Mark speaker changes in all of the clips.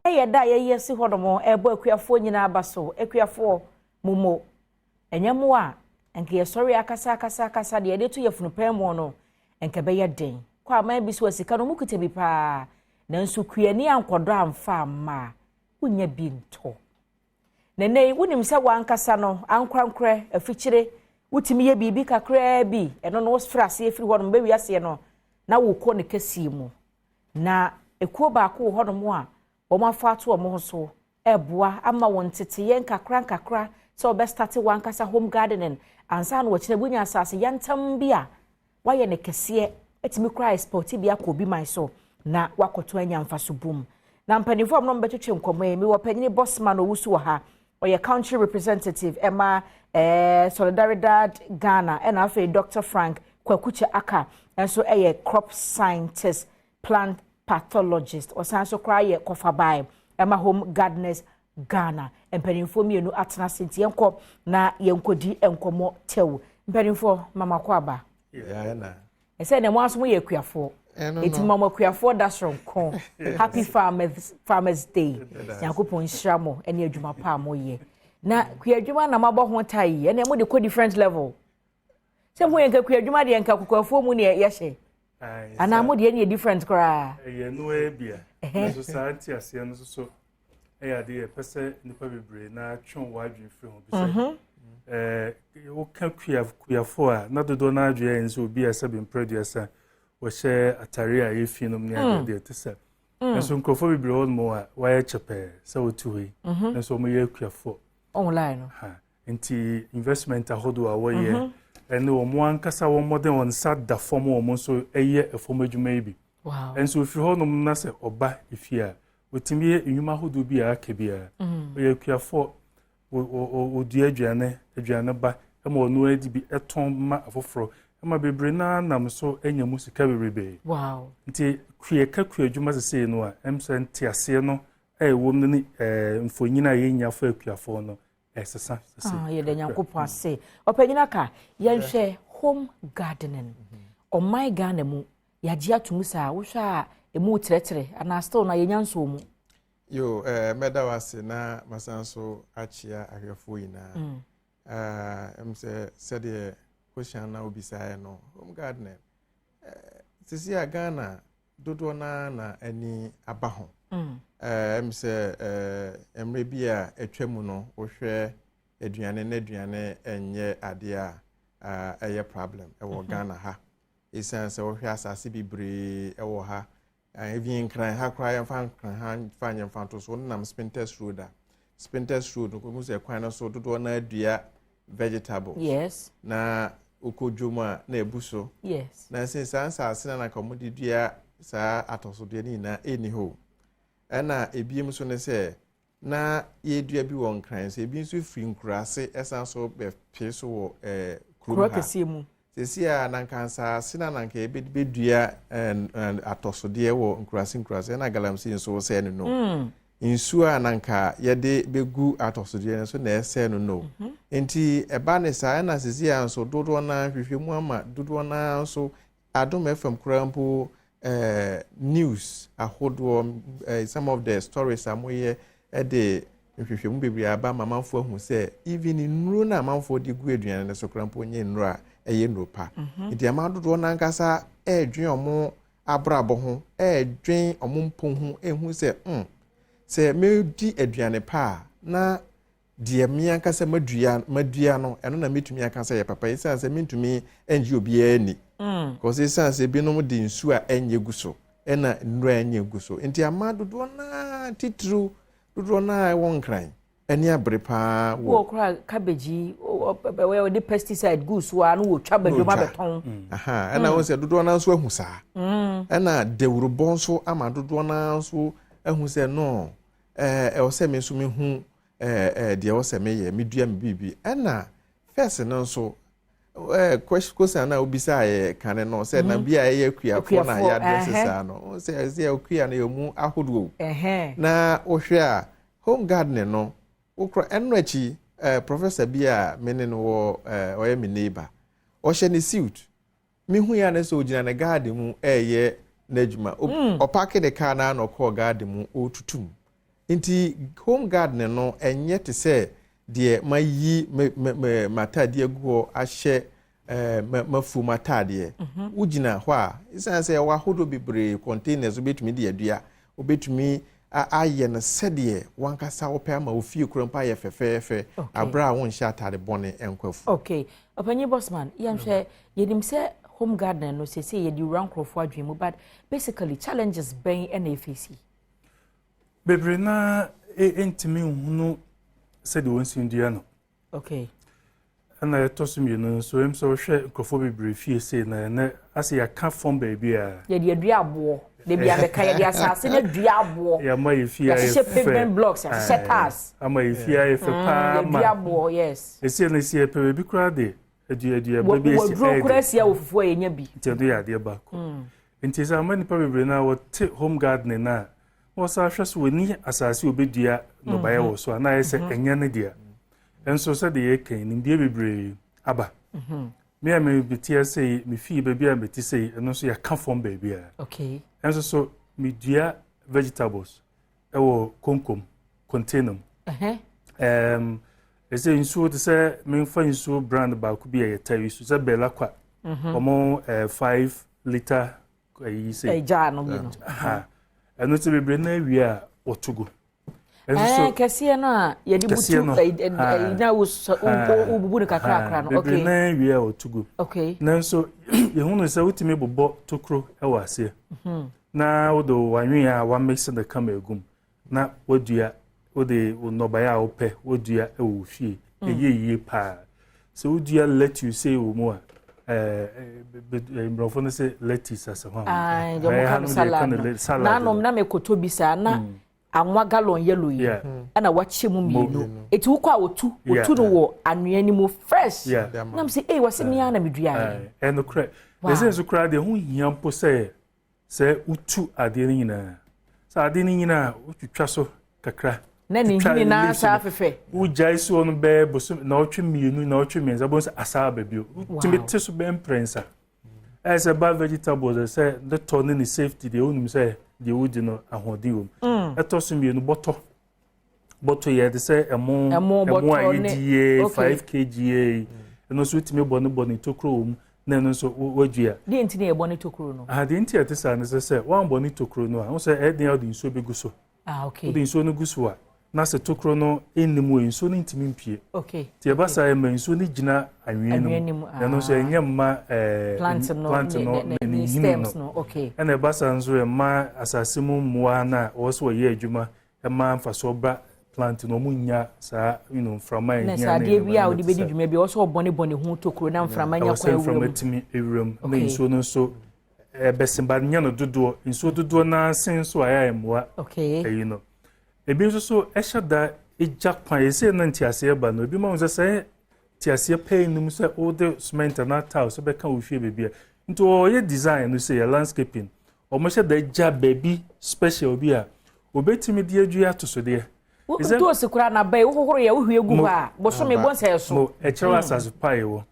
Speaker 1: Yɛ da a yɛayi asi hɔnom rebɔ akuafoɔ nyinaa aba so. Akuafoɔ, mommo. Ɛnyɛ mo a, anka yɛsɔre akasa akasa akasa deɛ yɛde to yafunu pɛn mu no, anka ɛbɛyɛ den. Kɔ aman bi so a sika no wɔkita bi paa, nanso kuani ankɔdɔ amfa amma a, wonnya bi ntɔ. Na nnɛ yi, wonim sɛ w'ankasa no, ankorankorɛ, afikyire, wotumi yɛ biribi kakraa bi, ɛno no wofiri aseɛ firi hɔnom bɛwi aseɛ no, na wokɔ ne kɛseɛ mu. Na ekuo baako wɔ hɔnom a wɔafa ato wɔn ho so reboa ama wɔn nteteeɛ nkakra nkakra sɛ wɔbɛstate wɔn ankasa home gardening ansa na wɔkyerɛ wonya asase yantam bi a wɔayɛ no kɛseɛ atumi koraa export bi akɔ obi man so na wakɔto anya mfaso bum. Na mpanimfoɔ a wɔn bɛtwetwe nkɔmmɔ yi, mewɔ panyini Bosman Owusu wɔ ha, ɔyɛ country representative ɛma Solidaridad Ghana, ɛna afei Dr. Frank Kwakuche Aka nso ɛyɛ crop scientist, plant pathologist, ɔsan so koraa yɛ kɔfabae ɛma Home Gardeners Ghana. Mpanimfoɔ mmienu atena ase nti yɛnkɔ na yɛnkɔdi nkɔmmɔ tɛw. Mpanimfoɔ, mama kɔ aba. Ɛsɛ na mo aso mo yɛ akuafoɔ eti mama akuafoɔ da soronko. Happy Farmers Day. Nyankopɔn nhyira mo ɛne adwuma pa a moyɛ. Na kua adwuma na mabɔ ho ta yi, ɛnna mo de kɔ different level sɛ mo yɛ nka kua adwuma deɛ, nka kokoafoɔ mu ne yɛhyɛ anaa mo deɛ ne yɛ different koraa?
Speaker 2: Ɛyɛ no bia nso saa nte aseɛ no nso ɛyɛ adeɛ yɛpɛ sɛ nnipa bebree na atwe wɔn adwene firi ho bi sɛ woka kuafoɔ a, na dodoɔ no adwene yɛ sɛ obi a sɛbi mprɛduasa wɔhyɛ atare a ɛyɛ fi nom ne adeɛ deɛ te sɛ. Nso nkurɔfoɔ bebree wɔ nom a wɔayɛ kyɛpɛɛ sɛ wɔtu hɔ yi, nso wɔyɛ akuafoɔ.
Speaker 1: Ɔn no.
Speaker 2: Nti investment ahodoɔ a wɔyɛ ɛne wɔn ankasa wɔn mmɔden, wɔn nsa da fam, wɔn nso ɛyɛ ɛfam adwuma yi bi. Nso ofiri hɔnom na sɛ ɔba efie a, wɔtumi yɛ nnwuma ahodoɔ bi a aka biara. Ɔyɛ akuafoɔ, wɔdua aduane, aduane ba ɛma ɔno adi bi, ɛtɔn ma afoforɔ, ɛma bebree naa nam so anya mu sika bebree. Nti kua ka kua adwuma sesei no a, ɛm sɛ nte aseɛ no a ɛwɔ mu no ne mfonyin a yɛnya fa akuafoɔ no ɛsesa.
Speaker 1: Ah, yɛda Nyankopɔn ase. Ɔpanyin aka, yɛnhwɛ home gardening. Ɔman Ghana mu, yɛagye atom saa? Wohwɛ a, ɛmu trɛtrɛ anaa still na yɛnya nsuo mu?
Speaker 3: Yo, mɛda wo ase na masan so akyea ahwɛfoɔ nyinaa. Sɛ sɛdeɛ question na obisaeɛ no, home gardening, sisi a Ghana dodoɔ naa na ani aba ho. Sɛ mmerɛ bi a atwa mu no, wohwɛ aduane na aduane nyɛ adeɛ a ɛyɛ problem ɛwɔ Ghana ha, ɛsiane sɛ wohwɛ asase bebree ɛwɔ ha. Even Nkran ha koraa, yɛmfa Nkran ha fa nyɛ mfa nto so, wonam Spintex Road a, Spintex Road no kɔhu sɛ kwan no so dodoɔ no adua vegetables. Na wokɔ dwom a, na ebu so. Na nsen saa nsase na nanka wɔde dua saa atɔsodeɛ no nyinaa ɛnni hɔ. Ɛna ebiem nso ne sɛ na yɛdua bi wɔ Nkran so, ebi nso firi nkuraase ɛsan so bɛpee so wɔ kurom ha.
Speaker 1: Kɛseɛ mu.
Speaker 3: Sisi a nanka nsaase na nanka yɛbɛdua atɔsodeɛ wɔ nkuraase nkuraase, ɛna galamsey nso sɛɛ no. Nsuo a nanka yɛde bɛgu atɔsodeɛ no so na ɛsɛɛ no. Nti ɛba ne saa, ɛna sisi a nso dodoɔ naa hwehwɛ mu ama dodoɔ naa nso Adom FM koraa mpo, news ahodoɔ, some of the stories a moyɛ ɛde nhwehwɛmu bebree aba ma amanfoɔ ahu sɛ even nnuro no a amanfoɔ de gu aduane no so koraa mpo nyɛ nnuro a ɛyɛ nnuro pa. Nti ama dodoɔ n'ankasa ɛredwen ɔmo abrabɔ ho, ɛredwen ɔmo mpo ho, ehu sɛ sɛ medi aduane pa a, na deɛ me ankasa madua no, ɛno na metumi aka sɛ yɛ papa, esiane sɛ mentumi ngye obiara ni. Kɔsɛ esiane sɛ ebinom de nsuo a ɛnyɛ gu so, ɛna nnuro a ɛnyɛ gu so, nti ama dodoɔ naa, titiriw dodoɔ naa ɛwɔ Nkran, ɛne abere paa.
Speaker 1: Wɔ wɔ kora cabbage yi, wɔde pesticide gu so a, na wɔtwa badwom abɛtɔn.
Speaker 3: Ɛna wɔn sɛ dodoɔ naa nso ahu saa, ɛna dawurobɔ nso ama dodoɔ naa nso ahu sɛ no, ɛwɔ sɛ me nso mehu ɛɛ ɛɛ deɛ ɛwɔ sɛ meyɛ, medua me biribi. Ɛna first no nso, question na obisa yɛ kane no sɛ na bi a ɛyɛ akuafoɔ na yɛ address saa no sɛ akua no yɛ mu ahodoɔ na wohwɛ a, home gardening no wokora. Ɛno akyi, professor bi a me ne no wɔ, ɔyɛ me neighbor, ɔhyɛ ne suit, mehu ya ne sɛ ogyina ne garden mu ɛɛyɛ n'adwuma. Ɔpark ne car na ɔkɔɔ garden mu, ɔretutu mu. Nti home garden no, ɛnyɛ te sɛ deɛ mayi me me me m'ataadeɛ agu hɔ ahyɛ mafuom ataadeɛ. Wogyina hɔ a, ɛsiane sɛ ɛwɔ ahodoɔ bebree, containers, wobɛtumi de adua, wobɛtumi ayɛ no sɛdeɛ wankasa wopɛ ama wo fie kura mpo ayɛ fɛfɛɛfɛ aberɛ a wonhyɛ ataade bɔne nkɔ afu.
Speaker 1: Okay, Ɔpanyin Bosman, yɛnhwɛ, yɛnim sɛ home garden no sese yɛde wura nkurɔfoɔ adwene mu, but basically challenges bɛn ɛna ɛfɛsi?
Speaker 2: Bebree naa ntumi nhunu sɛdeɛ wɔn si dua no. Ɛna ɛtɔ so mmienu nso, sɛ wohwɛ nkurɔfoɔ bebree fie sei na ɛnɛ asɛ yɛaka fam baabi a
Speaker 1: yɛde adua aboɔ debi abɛka, yɛde asase no dua aboɔ.
Speaker 2: Yɛama yɛ fie ayɛ
Speaker 1: yɛahyehyɛ
Speaker 2: fɛ.
Speaker 1: Pavement blocks, yɛahyehyɛ tiles.
Speaker 2: Ama yɛ fie ayɛ fɛ paa ma
Speaker 1: yɛdua aboɔ, yes.
Speaker 2: Esi na esi yɛpɛ baabi koraa de aduaba bi esi.
Speaker 1: Wɔduro koraa asia wɔ fufuo a yɛnya bi.
Speaker 2: Nti ɛno yɛ adeɛ baako. Nti sɛ ama nipa bebree na wɔte home gardening na wɔsan hwɛ so wɔni asase a wɔbɛdua nnɔbaeɛ wɔ so a, na ayɛ sɛ ɛnyɛ ne dea. Nso sɛdeɛ yɛka yi, nimdeɛ bebree aba. Me a mete ase yi, me fie baabi a mete sɛ yi, ɛno nso yɛka fam baabi a ɛnso so medua vegetables ɛwɔ konkom container mu. Ɛsɛ nsuo te sɛ memfa nsuo brand baako bi a yɛta yi so sɛ Bella Kwa, ɔmo 5 litre ɛyi sɛ
Speaker 1: ɛgyaa no bi no.
Speaker 2: Ɛno sɛ bebree na awie a, wɔto gu.
Speaker 1: Kɛseɛ no a yɛde butu na wobubu no kakrakra no.
Speaker 2: Bebree na awie a wɔto gu. Nanso yɛhunu sɛ wotumi bobɔ tokuro wɔ aseɛ na wode wanwea a wamix no kama egum na wadua, wode nnɔbaeɛ a wopɛ wadua wɔ wo fie. Ɛyɛ yie paa sɛ wodua lettuce sei wɔ mu a, mmorɔfo no sɛ lettuce asɛ hɔ.
Speaker 1: A nanom na mekɔtɔ bi saa na anwa gallon yellow yi ɛna wakyɛ mu mmienu, eti wokɔ a wotu wotu no wɔ anwea no mu fresh, nam sɛ ee, wɔsɛ mmea na medua
Speaker 2: yɛ. Ɛnokorɛ, ɛsɛ nso koraa deɛ ho hia mpo sɛ wotu adeɛ no nyinaa, sɛ adeɛ no nyinaa wotwitwa so kakra.
Speaker 1: Na ne nhini naa saa fɛfɛ.
Speaker 2: Wogyae soɔ no bɛyɛ bosom na ɔtwe 2 na ɔtwe 3 bɔn sɛ asa aba bio. Wotumi te so bɛyɛ mprɛnsa. Ɛyɛ sɛ ba vegetables, sɛ ne tɔ ne ne safety deɛ, wonim sɛ deɛ wodi no ahoɔden wɔ mu. Ɛtɔ so mmienu, bɔtɔ bɔtɔ yɛ de sɛ ɛmo ɛmo a yɛdi yie 5 kg yie, ɛno nso wotumi bɔ ne bɔ ne tokuro wɔ mu na ɛno nso wadua.
Speaker 1: Deɛ nti na yɛbɔ ne tokuro no?
Speaker 2: Deɛ nti a ɛte saa ne sɛ wɔambɔ ne tokuro no a, wɔn sɛ ɛden a wɔde nsuo bɛgu so. Wode nsuo no gu so a, na sɛ tokuro no nnim wɔ nsuo no ntumi mpie. Nti ɛba saa, ɛma nsuo no gyina anwea no mu. Ɛno nso ɛnyɛ mma
Speaker 1: plant no
Speaker 2: plant no ne nhini no. Ɛna ɛba saa nso, ɛma asase mu mmoa no a wɔwɔ sɛ wɔyɛ adwuma ɛma mfasoɔ ba plant no, ɔmo nya saa mframa
Speaker 1: a ɛhia. Na adeɛ bi a wɔde bɛdi dwuma bi, ɔwɔ sɛ ɔbɔne bɔne ho tokuro na mframa nya
Speaker 2: kwan awura mu. Ɛwɔ sɛ mframa tumi awura mu na nsuo no nso ɛbɛsen ba nyɛ no dodoɔ, nsuo dodoɔ naa sen so a ɛyɛ mmoa. Ɛyi no ebi nso so ɛhyɛ da egya kwan ese na nteaseɛ ba no ebi ma wɔn sɛ teaseɛ pɛɛ num sɛ wɔde cement anaa tiles bɛka wɔ fie baabi a, nti wɔyɛ design no sɛ yɛ landscaping, wɔn hyɛ da gya baabi special bi a obetumi de adua atosodeɛ.
Speaker 1: Ntoosi koraa na bɛyi wohohoro yɛ wohwie gu hɔ a, bosome bɔ nsɛ so.
Speaker 2: Mo ɛkyerɛw asase pa yi wɔ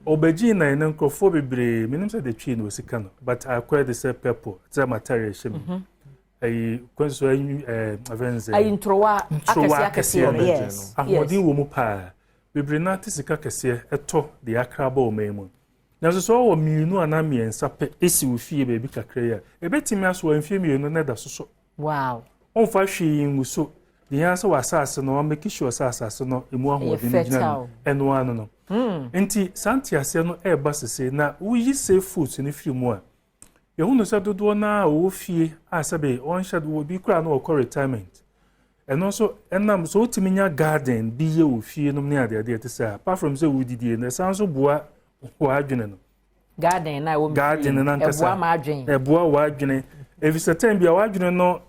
Speaker 2: ɔbɛgye na ɛne nkurɔfoɔ bebree menim sɛ de twi na osika no, but akɔyɛ de sɛ purple sɛ material hyɛ mu ɛyi kwan so ɛyi ɛfɛn sɛ
Speaker 1: ayi ntorowa akɛseɛ akɛseɛ no, yes.
Speaker 2: Ahoɔden wɔ mu paa bebree na te sika kɛseɛ ɛtɔ de akra bɔ ɔman mu, nanso sɛ ɔwɔ mmienu anaa mmiɛnsa pɛ esi wɔ fie baabi kakra yi a, ebetumi aso wɔ mfie 2 na ɛda soso. Ɔmfa hwee ngu so deɛ yɛn sɛ wɔ asase no, wɔn make sure sɛ asase no emu ahoɔden no gyina no ɛno ano no. Nti saa nteaseɛ no ɛreba sese na woyi safe foods no firi mu a, yɛhu no sɛ dodoɔ naa a wɔwɔ fie a sɛbe wɔnhyɛ wɔ bi koraa na wɔkɔ retirement, ɛno nso ɛnam so wotumi nya garden bi yɛ wɔ fie nom ne adeadeɛ te sɛ, apart from sɛ wodidie no, ɛsan so boa wɔ adwene no.
Speaker 1: Garden na ɛwɔ
Speaker 2: garden no nankasa.
Speaker 1: Ɛboa ma adwene.
Speaker 2: Ɛboa wɔ adwene efisɛ tɛn bi a w'adwene no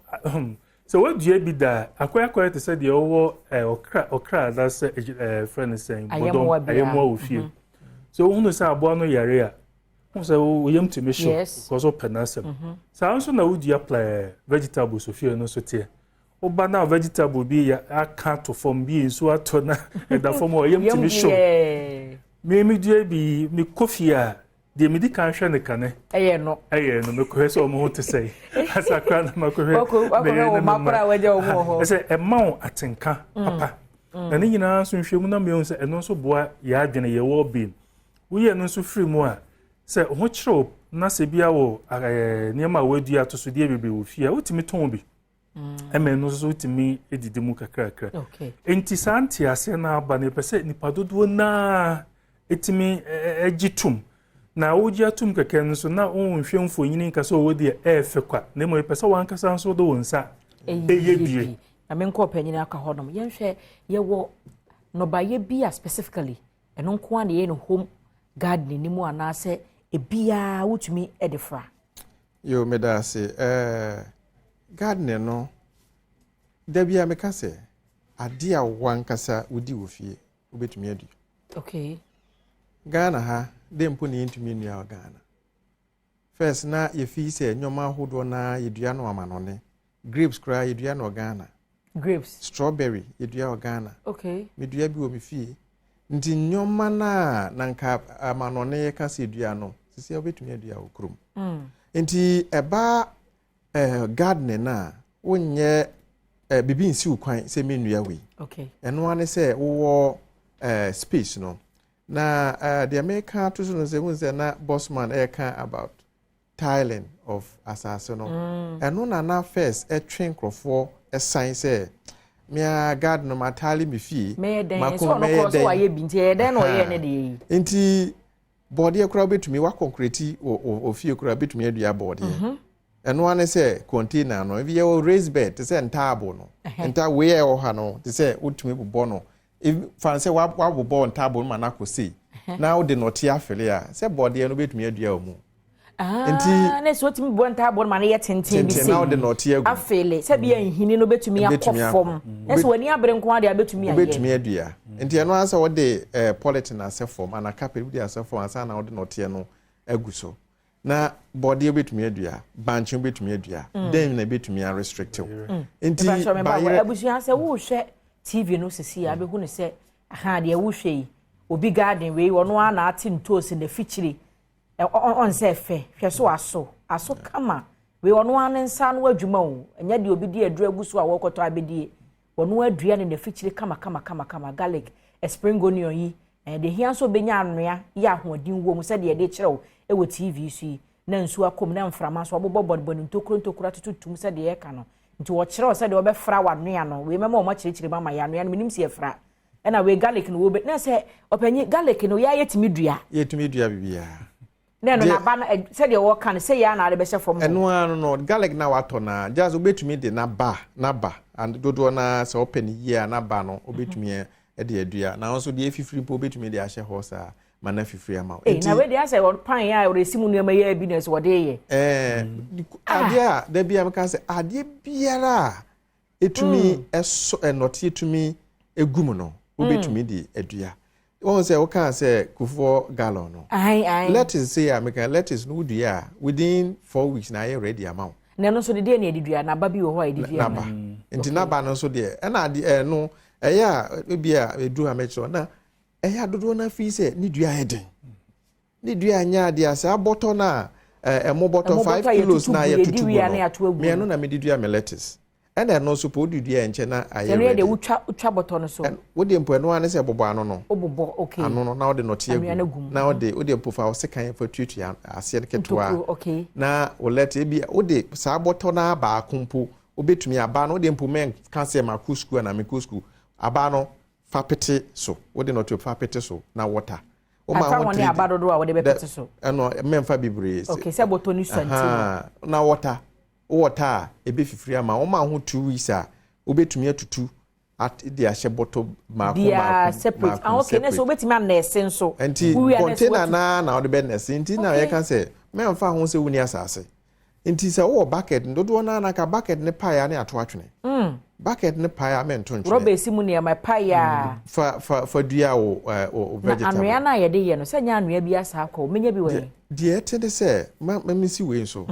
Speaker 2: sɛ wadua bi da akɔyɛ akɔyɛ te sɛ deɛ ɔwɔ ɔkra ɔkra anaasɛ fɛ no sɛn, bɔdɔm, ayɛmoa wɔ fie. Sɛ ohunu sɛ aboa no yare a, ho sɛ oyam tumi hyew because ɔpɛ n'asɛm. Saa nso na wodua plɛɛ vegetables wɔ fie no nso teɛ. Woba na vegetable bi yɛ aka to fam bi, nsuo atɔ na ɛda fam a, ɔyam tumi hyew. Mmemme dua bi mekɔ fie a. Deɛ medi kan hwɛ no kane
Speaker 1: ɛyɛ no.
Speaker 2: Ɛyɛ no, mekɔhwɛ sɛ ɔmo ho te sɛ asakra na makɔhwɛ.
Speaker 1: Meyere ne me mma.
Speaker 2: Ɛsɛ ɛma wo atenka papa. Na ne nyinaa nso nhwɛmu na mehu sɛ ɛno nso boa yɛ adwene, yɛ well-being. Woyɛ no nso firi mu a, sɛ ho kyerɛw na sɛ bia wɔ nneɛma a wɔadua atosodeɛ bebree wɔ fie a, wotumi tɔn bi. Ɛma ɛno nso wotumi didi mu kakrakra. Nti saa nteaseɛ no aba no, yɛpɛ sɛ nipa dodoɔ naa ɛtumi gye tom. Na wogye atom kɛkɛ no nso na wonhwɛ mfonyini nka sɛ ɔwɔ deɛ ɛɛfɛ kwa, na mmom yɛpɛ sɛ wankasa nso de wo nsa ɛyɛ bie.
Speaker 1: Na menkɔ ɔpanyin aka hɔnom. Yɛnhwɛ, yɛwɔ nnɔbaeɛ bi a specifically ɛno nko ara na yɛyɛ no home garden ni mu, anaasɛ ebiara wotumi de fra?
Speaker 3: Yo, meda ase. Gardening no, da bi a meka sɛ adeɛ a wankasa wodi wɔ fie, wobɛtumi adi. Ghana ha de mpo ne yɛntumi nnua wɔ Ghana. First na yɛfi sɛ nneɛma ahodoɔ na yɛdua no amanɔne. Grapes koraa yɛdua no wɔ Ghana.
Speaker 1: Grapes.
Speaker 3: Strawberry yɛdua wɔ Ghana. Medua bi wɔ me fie. Nti nneɛma no a na nka amanɔne yɛka sɛ yɛdua no, sisi a wobɛtumi adua wɔ kurom. Nti ɛbaa gardening a, wonyɛ biribi nsi wo kwan sɛ mennua wei. Ɛno ara ne sɛ wowɔ space no. Na deɛ meka ato so no sɛ wohu sɛ na Bosman ɛreka about tiling of asase no. Ɛno na first ɛtwe nkurɔfoɔ ɛsan sɛ mea garden no ma tile me fie.
Speaker 1: Mɛyɛ dɛn? Mako sɛ ɔno mɛyɛ korɔ so dɛn? Wayɛ bi nti ɛyɛ dɛn na ɔyɛɛ ne deɛ yi?
Speaker 3: Nti bɔɔdeɛ koraa wobɛtumi wakɔnkreti wɔ fie koraa, wobɛtumi adua bɔɔdeɛ. Ɛno ara ne sɛ container no ebi yɛwɔ raised bed te sɛ ntaabo no. Nta wei a ɛwɔ ha no te sɛ wotumi bobɔ no, fa no sɛ wabobɔ ntaabo no ma no akɔ sei na wode nɔte afele a, sɛ bɔɔdeɛ no wobɛtumi adua wɔ mu.
Speaker 1: Nti na sɛ wotumi bɔ ntaabo no ma no yɛ tenten bi
Speaker 3: tenten na wode nɔte agu
Speaker 1: afele sɛ bi nhini no bɛtumi akɔ
Speaker 3: Ɛbɛtumi akɔ.
Speaker 1: fam na sɛ w'ani abere nko ara deɛ, abɛtumi ayɛ.
Speaker 3: Wobɛtumi adua. Nti ɛno ara sɛ wode polythene asɛ fam anaa carpet wode asɛ fam ansa na wode nɔteɛ no agu so. Na bɔɔdeɛ wobɛtumi adua, bankye wobɛtumi adua, dɛn na ɛbɛtumi arestrict wo? Nti
Speaker 1: Mepa kyɛw, meba
Speaker 3: bayerɛ
Speaker 1: abusua, sɛ wohwɛ TV no sisi a, abɛhu no sɛ aha deɛ wohwɛ yi, obi garden wei, ɔno ara na ate ntoosi na fikyiri ɔn sɛ fɛ hwɛ so aso kama. Wei ɔno ara ne nsa ano adwuma o, ɛnyɛ deɛ obi di aduro agu so a wɔrekɔtɔ abɛdie. Ɔno adua ne n'afikyiri kama kama kama kama. Garlic, spring onion yi, deɛ hia nso obɛnya anoa yɛ ahoɔden wɔ mu sɛdeɛ yɛde kyerɛw ɛwɔ TV so yi, na nsuo akɔ mu na mframa nso abobɔ bɔdebɔ ne ntokuro ntokuro atoto tum sɛdeɛ yɛka no. Nti wɔkyerɛw sɛdeɛ wɔbɛfra wanoa no. Wei mɛma wɔn akyerɛkyerɛ mu ama yɛ anoa no. Menim sɛ yɛfra ɛna wei garlic no wɔbɛ na sɛ ɔpanyin garlic no yɛ ayɛtumi dua.
Speaker 3: Yɛtumi dua biribiara.
Speaker 1: Na ɛno n'aba no sɛdeɛ wɔka no sɛ yɛ ana ade bɛhyɛ fam hɔ.
Speaker 3: Ɛno ara no, garlic na watɔ na just wobɛtumi de n'aba and dodoɔ na sɛ wopɛ no yie a, n'aba no wobɛtumi de adua. Na nso deɛ efifiri mpo wobɛtumi de ahyɛ hɔ saa ma na fifiri ama wo.
Speaker 1: Ee, na wei deɛ asɛ pan a wɔde si mu nneɛma yɛ bi na ɛsɛ wɔde yɛ.
Speaker 3: Adeɛ a da bi a meka sɛ adeɛ biara a ɛtumi ɛsɔ ɛnɔteɛ tumi egu mu no, wobɛtumi de adua. Wɔn sɛ wokaa sɛ Kufuor gallon no,
Speaker 1: Ahan ahan.
Speaker 3: Lettuce sei a meka, lettuce no wodua a, within 4 weeks na ayɛ ready ama wo.
Speaker 1: Na ɛno nso de deɛ na yɛde dua, n'aba bi wɔ hɔ a yɛde dua?
Speaker 3: N'aba nti n'aba no nso deɛ ɛna adeɛ ɛno ɛyɛ a ebi a edu ha mɛkyerɛ na ɛyɛ adodoɔ no afi sɛ ne dua yɛ den, ne dua nyɛ adeɛ a saa bɔtɔ no a ɛmo bɔtɔ
Speaker 1: Ɛmo
Speaker 3: 5
Speaker 1: bɔtɔ a
Speaker 3: kilos
Speaker 1: yɛtutu
Speaker 3: na
Speaker 1: gu,
Speaker 3: yɛtutu
Speaker 1: yɛdi
Speaker 3: gu
Speaker 1: wie a na
Speaker 3: no
Speaker 1: yɛato agu
Speaker 3: mmiɛno
Speaker 1: no.
Speaker 3: Na mede dua me lettuce, ɛna ɛno nso po wode dua nkyɛn na ayɛ
Speaker 1: Sɛ ɛno yɛ
Speaker 3: ready.
Speaker 1: deɛ wotwa bɔtɔ no so.
Speaker 3: Wode mpo ɛno ara ne sɛ bɔbɔ ano no.
Speaker 1: Wobobɔ, okay.
Speaker 3: Ano no na wode nɔte
Speaker 1: Anwea no
Speaker 3: agu
Speaker 1: agu mu.
Speaker 3: Na wode mpo fa wo sekan fa tuatua aseɛ no ketewa.
Speaker 1: Ntokuro, okay.
Speaker 3: Na wo lettuce ebi wode saa bɔtɔ no baako mpo wobɛtumi aba no, wode mpo mɛnka sɛ makɔ sukuu anaa mekɔ sukuu, aba no fa pete so, wode nɔte fa pete so na wɔta.
Speaker 1: Woma Afa ho wɔn ne aba dodoɔ a wɔde bɛpete so.
Speaker 3: Ɛno mɛmfa bebree.
Speaker 1: Okay, sɛ bɔtɔ no sua nti no.
Speaker 3: Ahaa, na wɔta wowɔta a ɛbɛfifiri ama woma ho 2 weeks a, wobɛtumi atutu de ahyɛ bɔtɔ maako
Speaker 1: biara
Speaker 3: maako
Speaker 1: separate.
Speaker 3: Maako.
Speaker 1: Ah, okay, na sɛ wobɛtumi anɛɛse nso.
Speaker 3: Nti
Speaker 1: Wowie a na sɛ
Speaker 3: container naa na wode bɛnɛse. Nti na yɛka sɛ mɛmfa ho sɛ wonni asase. Nti sɛ wowɔ bucket no dodoɔ naa na ka bucket ne pae a ne ato atwene. Bucket ne pae a, mɛnto ntwene.
Speaker 1: Rɔba esi mu nneɛma pae a.
Speaker 3: Fa dua wo
Speaker 1: Na
Speaker 3: vegetable.
Speaker 1: anwea no a yɛde yɛ no, sɛ nyɛ anwea bi asa akɔ, menya bi wɔ yɛn.
Speaker 3: Deɛ ɛte ne sɛ ma mensi wei nso.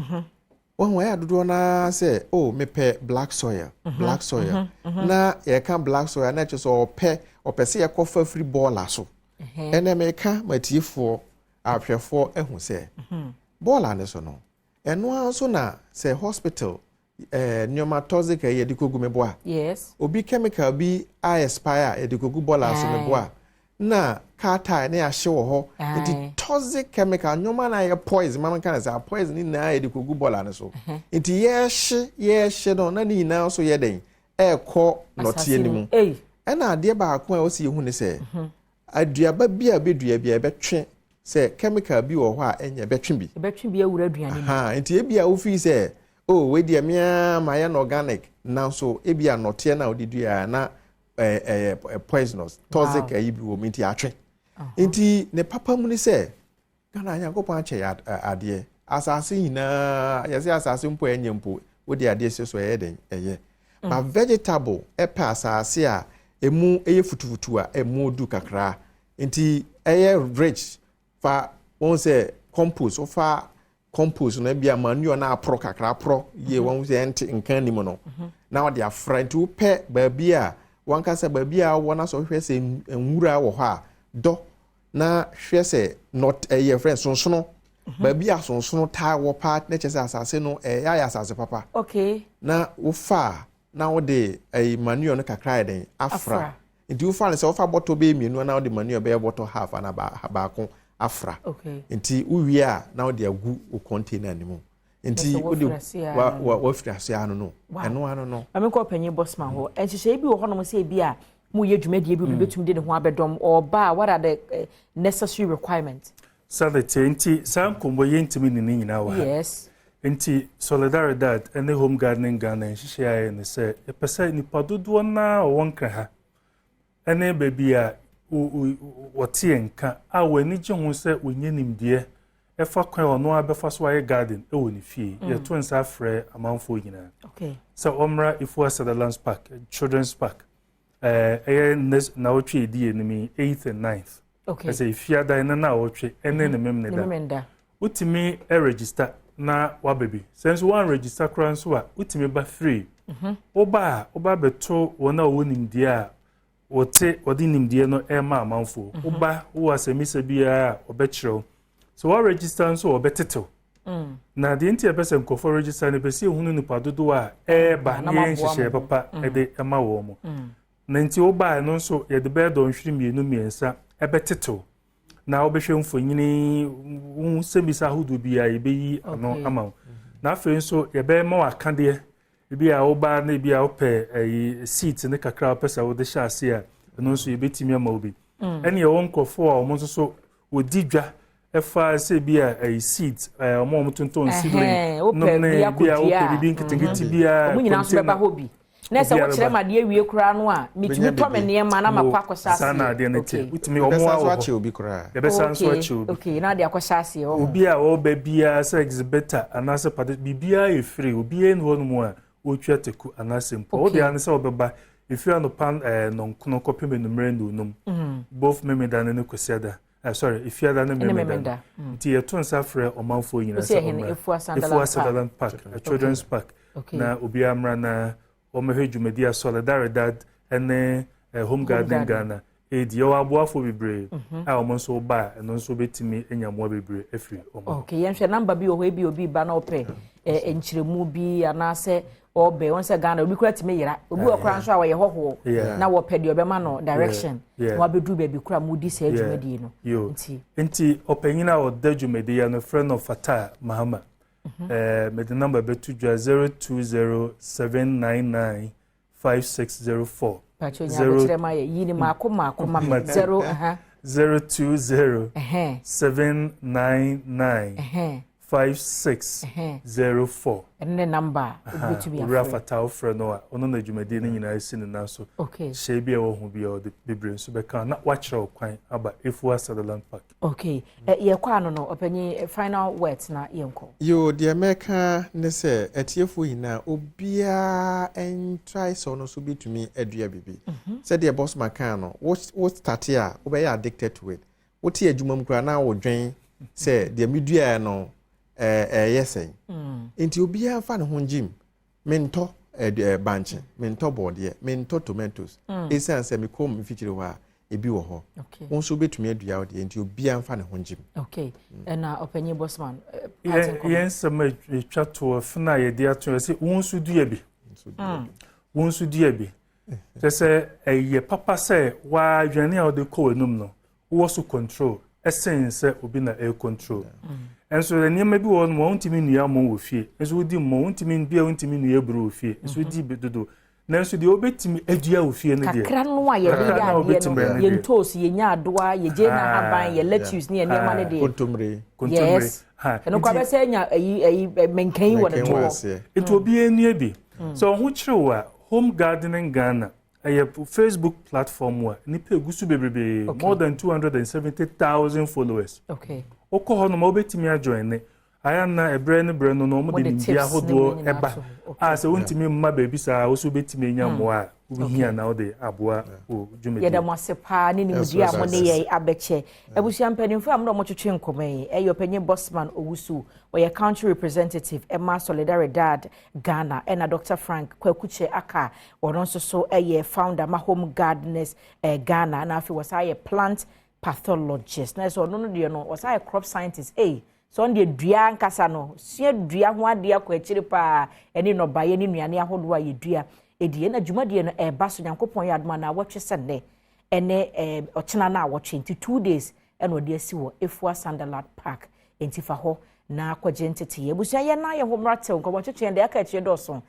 Speaker 3: Wɔn ɛyɛ adodoɔ naa sɛ, oh, mepɛ black soil, black soil. Na yɛka black soil na ɛkyerɛ sɛ ɔpɛ sɛ yɛkɔfa firi bɔɔla so. Ɛnna meka matiefoɔ. Ahwɛfoɔ ahu sɛ bɔɔla ne so no, ɛno ara nso na sɛ hospital nneɛma toxic a yɛde kɔgu me boa. Obi chemical bi a expire a yɛde kɔgu bɔɔla so me boa, na car tire ne yɛahye wɔ hɔ. Nti toxic chemical nneɛma na yɛ poison, maame ka na sɛ poison ne nyinaa yɛde kɔgu bɔɔla no so. Nti yɛhye no na ne nyinaa nso yɛ den ɛɛkɔ nɔteɛ no mu. Ɛna adeɛ baako a wɔsi ehu ne sɛ aduaba bi a bɛdua bi a ɛbɛtwe sɛ chemical bi wɔ hɔ a ɛnyɛ ɛbɛtwe bi.
Speaker 1: Ɛbɛtwe bi awura aduane mu.
Speaker 3: Nti ebi a wofi sɛ, oh, wei deɛ mea ma yɛ no organic, nanso ebi a nɔteɛ na wɔde dua na ɛyɛ poisonous, toxic ɛyi bi wɔ mu, nti atwe. Nti ne papa mu ni sɛ Ghana Nyankopɔn akyɛ yɛ adeɛ, asase nyinaa yɛsɛ asase mpo ɛnyɛ mpo wode adeɛ si so ɛyɛ den ɛyɛ. But vegetable ɛpɛ asase a emu ɛyɛ futufutu a emu du kakra, nti ɛyɛ rich. Fa wɔn sɛ compost, wofa compost no bi a manure na aporɔ kakra, aporɔ yie, wɔn sɛ ɛnte nkan nim no na wɔde afra. Nti wopɛ baabi a wankasa baabi a wɔn asɔ hwɛ sɛ nwura wɔ hɔ a dɔ na hwɛ sɛ not ɛyɛ fɛ sonsono, baabi a sonsono taa wɔ paa na kyerɛ sɛ asase no ɛyɛ ayɛ asase papa. Na wofa a na wode ɛyi manure no kakra yɛ den afra. Nti wofa no sɛ wofa bɔtɔ bɛyɛ mmienu na wode manure bɛyɛ bɔtɔ half ana baako afra. Nti wowie a na wode agu wo container no mu, nti wode wafiri ase ano no ɛno ano no.
Speaker 1: Maame, nkɔ panyin Bosman hɔ. Nhyehyɛe bi wɔ hɔnom sɛ ebi a moyɛ dwumadie bi, obi bɛtumi de ne ho abɛdɔm ɔba a, what are the necessary requirements?
Speaker 2: Sade tie, nti saa nkɔmmɔ yɛntumi ne nyinaa wɔ ha. Nti Solidaridad ne Home Gardening Ghana nhyehyɛ ayɛ ne sɛ yɛpɛ sɛ nipa dodoɔ naa ɔwɔ Nkra ha ne baabi a wɔte nka a wɔn ani gye ho sɛ wɔnyɛ nimdeɛ ɛfa kwan a ɔno abɛfa so ayɛ garden wɔ ne fie. Yɛto nsa afrɛ amanfoɔ nyinaa sɛ ɔmmra Efua Sutherlands Park, Children's Park. Ɛyɛ next nawɔtwe edi anim yi, 8th and 9th. Ɛsɛ Efiada ne nawɔtwe ɛne ne Memneda. Wotumi register na waba bi. Sɛ nso wɔn register koraa nso a, wotumi ba free. Woba a, woba bɛto wɔn a wɔwɔ nimdeɛ a wɔte wɔde nimdeɛ no ɛrema amanfoɔ. Woba wowɔ asɛmisa biara a, wɔbɛkyerɛw. Sɛ wɔn register nso a, wɔbɛtetew. Na deɛ nti a ɛpɛ sɛ nkurɔfoɔ register no, pɛ sɛ ehunu nipa dodoɔ a ɛreba na yɛn nhyehyɛeɛ papa ɛde ɛma wɔn mo. Na nti woba no nso, yɛde bɛyɛ dɔnhwere 2 3 ɛbɛtetew na wobɛhwɛ mfonyini, wo nsɛmmisa ahodoɔ bi a yɛbɛyi ano ama wo. Na afei nso yɛbɛma wo akadeɛ ebi a woba na ebi a wopɛ ɛyi seed ne kakra a wopɛ sɛ wode hyɛ ase a, ɛno nso yɛbɛtumi ama wo bi. Ɛne ɛwɔ nkurɔfoɔ a wɔn nso so wɔdi dwa ɛfa sɛ bi a ɛyi seed wɔn a wɔtontɔn seedling nom ne bi a wopɛ biribi nketenkete biara.
Speaker 1: Wɔn nyinaa nso bɛba hɔ bi na sɛ wokyerɛ ma adeɛ wie koraa no a, metumi tɔ me nneɛma na makɔ akɔhyɛ aseɛ.
Speaker 2: Saa na adeɛ no te. Wotumi ɔmo a wɔ
Speaker 3: hɔ
Speaker 2: yɛbɛsa nso akyɛ obi.
Speaker 1: Okay, na adeɛ akɔhyɛ aseɛ wɔ.
Speaker 2: Obi a ɔba biara sɛ exhibitor anaasɛ pade, biribiara yɛ free. Obiara ni hɔnom a wɔretwa teku anaasɛ mpo wode ano sɛ wɔbɛba efiri anɔpa 9 kɔpem enumere 5, both Memeda ne Kwasiada, sorry, Efiada ne Memeda. Nti yɛto nsa frɛ ɔmanfoɔ nyinaa sɛ ɔmmra Efua Sutherland Park, Children's Park, na obiara mmra na wɔmmɛhwɛ dwumadi a Solidaridad ne Home Gardening Ghana edi. Yɛwɔ aboafoɔ bebree a wɔn nso ba a, ɛno nso bɛtumi anya mmoa bebree afiri wɔn.
Speaker 1: Okay, yɛnhwɛ number bi wɔ hɔ, ebi obi ba na ɔpɛ nkyerɛmu bi anaasɛ ɔbɛ wɔn sɛ Ghana obi kura tumi yera, obi wɔ kora nso a wɔyɛ hɔhoɔ na wɔpɛ deɛ ɔbɛma no direction na wabɛduru baabi kora mu di saa dwumadie no.
Speaker 2: Nti ɔpanyin a ɔda dwumadie ya no frɛ no Fatah Mahama. Mede number bɛto dwa: 0207995604.
Speaker 1: Patro nyabokyerɛ ma yɛ yi ni maako maako ma me zero.
Speaker 2: 0207995604.
Speaker 1: Ɛno ne number a wobɛtumi
Speaker 2: afrɛ. Owura Fata, wofrɛ no a, ɔno na dwumadie no nyinaa si ne nan so. Hyɛ bi a ɛwɔ ho bi a ɔde bebree nso bɛka na wakyerɛ wo kwan aba Efua Sutherland Park.
Speaker 1: Okay, yɛkɔ ano no, ɔpanyin, final words na yɛnkɔ.
Speaker 3: Yo, deɛ mɛka ne sɛ atiefoɔ nyinaa, obiara ntry sɛ ɔno nso bɛtumi adua biribi. Sɛdeɛ Bosma kaa no, wo start a, wobɛyɛ addicted to it. Wote adwuma mu koraa na wodwen sɛ deɛ meduaeɛ no ɛyɛ sɛn. Nti obiara mfa ne ho ngyim. Mentɔ bankye, mentɔ bɔɔdeɛ, mentɔ tomatoes, ɛsiane sɛ mekɔ mfikyire hɔ a Ebi wɔ hɔ, wɔn nso wobɛtumi adua wo deɛ, nti obiara mfa ne ho ngyim.
Speaker 1: Okay, ɛna Ɔpanyin Bosman.
Speaker 2: Yɛn nsɛm a ɛtwa toɔ fena a yɛde ato yɛ sɛ wɔn nso dua bi, wɔn nso dua bi. Kyerɛ sɛ ɛyɛ papa sɛ waa aduane a wɔde kɔ w'anum no, wowɔ so control ɛsen sɛ obi na ɛyɛ control. Nso nneɛma bi wɔ hɔ nom a wɔntumi nnua mmɔ wɔ fie, nso wodi mmɔ, wɔntumi bia, wɔntumi nnua aburo wɔ fie, nso wodi bi dodo. Nanso deɛ wobɛtumi adua wɔ fie no deɛ,
Speaker 1: kakra no a yɛde yɛ adeɛ no, yɛ ntoosi, yɛ nyaadoa, yɛ gye n'ahaban, yɛ lettuce ne yɛ nneɛma no deɛ.
Speaker 3: Kontomire.
Speaker 2: Kontomire.
Speaker 1: Yes, ɛno kora bɛsɛ nya ayi ayi mɛnkɛn wɔ ne toɔ.
Speaker 2: Nti obiara nnua bi. Sɛ ɔho kyerɛ wo a, Home Gardening Ghana ɛyɛ Facebook platform a nipa egu so bebree, more than 270,000 followers. Wokɔ hɔ nom a, wobɛtumi ajoin ne ayɛ na ɛberɛ ne berɛ no wɔde nimdeɛ ahodoɔ ɛba a sɛ wontumi mma baabi saa, wo so wobɛtumi anya mmoa a wohia na wode aboa wo dwumadie.
Speaker 1: Yɛda mo ase paa ne nimdeɛ a mo ne yɛn abɛkyɛ. Abusua mpanimfoɔ a mo na wɔtwetwe nkɔmmɔ yi ɛyɛ Ɔpanyin Bosman Owusu, ɔyɛ country representative ɛma Solidaridad Ghana, ɛna Dr Frank Kwakukyɛ Aka, ɔno nso so ɛyɛ founder ma Home Gardeners Ghana, na afei wɔsan yɛ plant pathologist, na ɛsɛ ɔno no deɛ no wɔsan yɛ crop scientist. Ɛy sɛ ɔno deɛ dua nkasa no sua dua ho adeɛ akɔ akyire paa, ɛne nnɔbaeɛ ne nnuane ahodoɔ a yɛdua ɛdi. Ɛna dwumadie no ɛreba so, Nyankopɔn yɛ adoma na awɔtwe sɛ nnɛ ɛne ɔkyena no awɔtwe, nti 2 days ɛna ɔde asi wɔ Efua Sutherland Park. Nti fa hɔ na akɔgye nteteyɛ. Abusua, yɛn na yɛ ho mmaratew nkɔmmɔ twetwe deɛ aka akyire dɔɔso.